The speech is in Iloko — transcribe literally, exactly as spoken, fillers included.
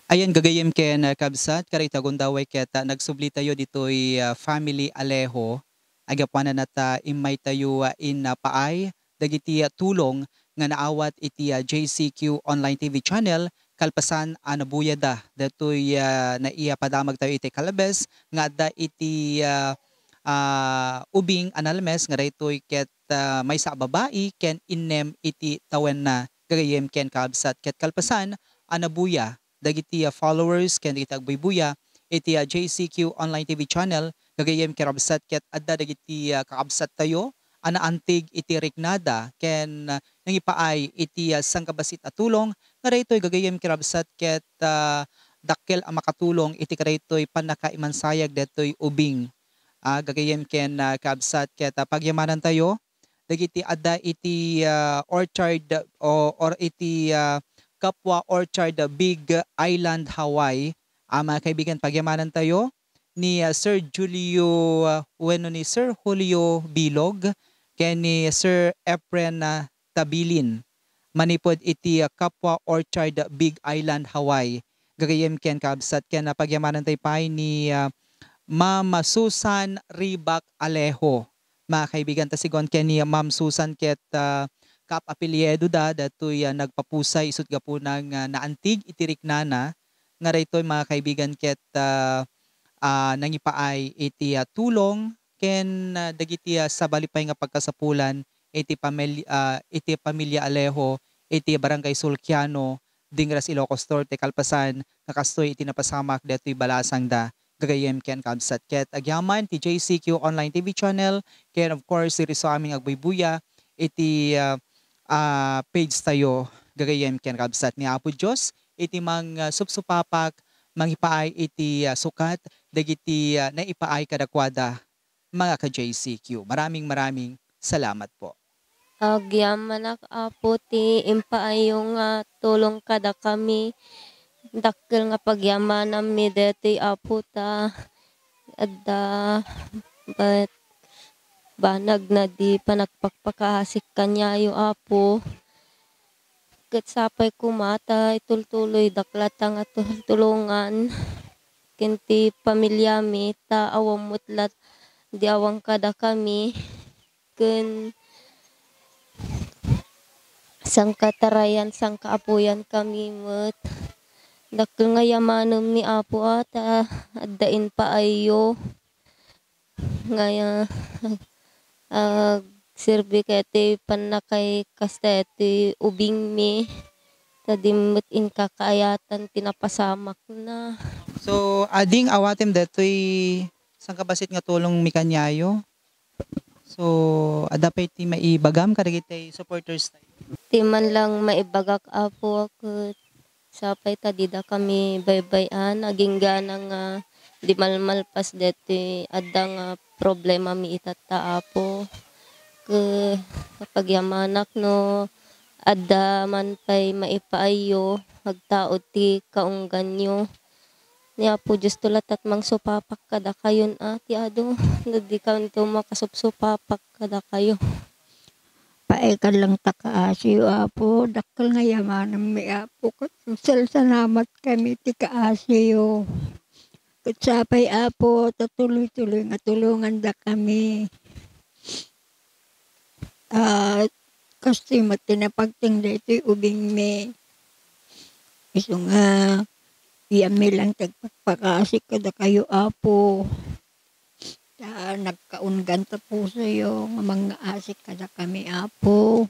Ayan, gagayyem ken, ah, kabsat, kadagiti agundaway ket, ah, nagsublitayo ditoy, ah, family Alejo. Agapuanana ta immaytayo, ah, in, ah, paay dagiti, ah, tulong nga naawat iti, ah, J C Q Online T V Channel kalpasan a nabuyada datoy, ah, naipadamagtayo iti kalabes nga adda iti, ah, ah, ubing a nalmes nga daytoy ket, ah, maysa a babai ken innem iti tawenna, gagayyem ken kabsat, ket kalpasan a nabuya dagiti, ah, followers ken dagiti agbuybuya iti, ah, J C Q Online T V Channel, gagayyem ken kabsat, ket adda dagiti, ah, kakabsattayo a naantig iti riknada ken, ah, nangipaay iti, ah, sangkabassit a tulong nga daytoy, gagayyem ken kabsat, ket, ah, dakkel a makatulong iti kadaytoy pannakaimansayag daytoy ubing. Ah, gagayyem ken, ah, kabsat, ket, ah, pagyamanantayo dagiti adda iti, ah, orchard o, or iti, ah, Kapwa Orchard Big Island, Hawaii. Ah, mga kaibigan, pagyamanantayo ni, ah, Sir Julio, ah, wenno ni Sir Julio Bilog ken ni Sir Efren, ah, Tabilin manipud iti, ah, Kapwa Orchard Big Island, Hawaii. Gagayyem ken kabsat ken, ah, pagyamanantayo pay ni, ah, Ma'am Susan Ribac Alejo. Mga kaibigan, ta sigun ken ni Ma'am Susan ket, ah, kaap-apelyidoda datoy, ah, nagpapusay isut' gapuna nga naantig iti riknana nga daytoy, mga kaibigan, ket, ah, ah, nangipaay iti, ah, tulong ken, ah, dagiti, ah, sabali pay nga pagkasapulan iti pamil-, ah, iti pamilia Alejo iti Barangay Sulciano, Dingras, Ilocos Norte, kalpasan nga kastoy iti napasamak daytoy balasangda, gagayyem ken kabsat. Ket agyaman ti J C Q Online T V Channel, ken of course, diri sa amin agbuybuya iti, ah, ah, page tayo, gagayyem ken kabsat, ni Apo Dios iti mang, ah, supsupapak, mangipaay iti, ah, sukat dagiti, ah, naipaay kadakuada, mga ka-J C Q. Maraming, maraming salamat po. Agyamanak, Apo, ti impaayyo nga tulong kadakami. Dakkel nga pagyamananmi daytoy, Apo, ta adda met banagna di panagpakpakaasik kaniayo, Apo. Ket sapay koma ta itultuloydak latta nga tultulongan ken ti pamiliami, ta awan met lat di awan kadakami ken sangkatarayan, sangkaapuyankami met. Dakkel nga yamanenmi, Apo, a, ta adda impaayyo nga, ah, agserbi ket ti pannakay kasta ti ubingmi, ta di met inkakaayatan ti napasamakna. So, ading awatem daytoy sangkabassit nga tulongmi kaniayo. So, adda pay ti maibagam kadagiti supporters tayo? Ti man lang maibagak, Apo, ket sapay ta didakami baybay-an, agingga nga di malmalpas daytoy adda nga problemami itatta, Apo. Ket apagyamanak no adda man pay maipaayyo, agtaud ti kaungganyo. Ni Apo Dios to latta ti mangsupapak kadakayon a ti adu, no di kanto makasupsupapak kadakayo. Paay ka lang ta kaasiyo, Apo, dakkel nga yamanenmi, Apo, ket salsalamatkami ti kaasiyo. Ket sapay, Apo, ta tuloy-tuloy nga tulongandakami. Ah, kastoy met ti napagteng daytoy ubingmi. Isu nga, iyanmi lang ti agpakpakaasi kadakayo, Apo. Ta nagkaunggan ta pusoyo nga mangngaasi kadakami, Apo.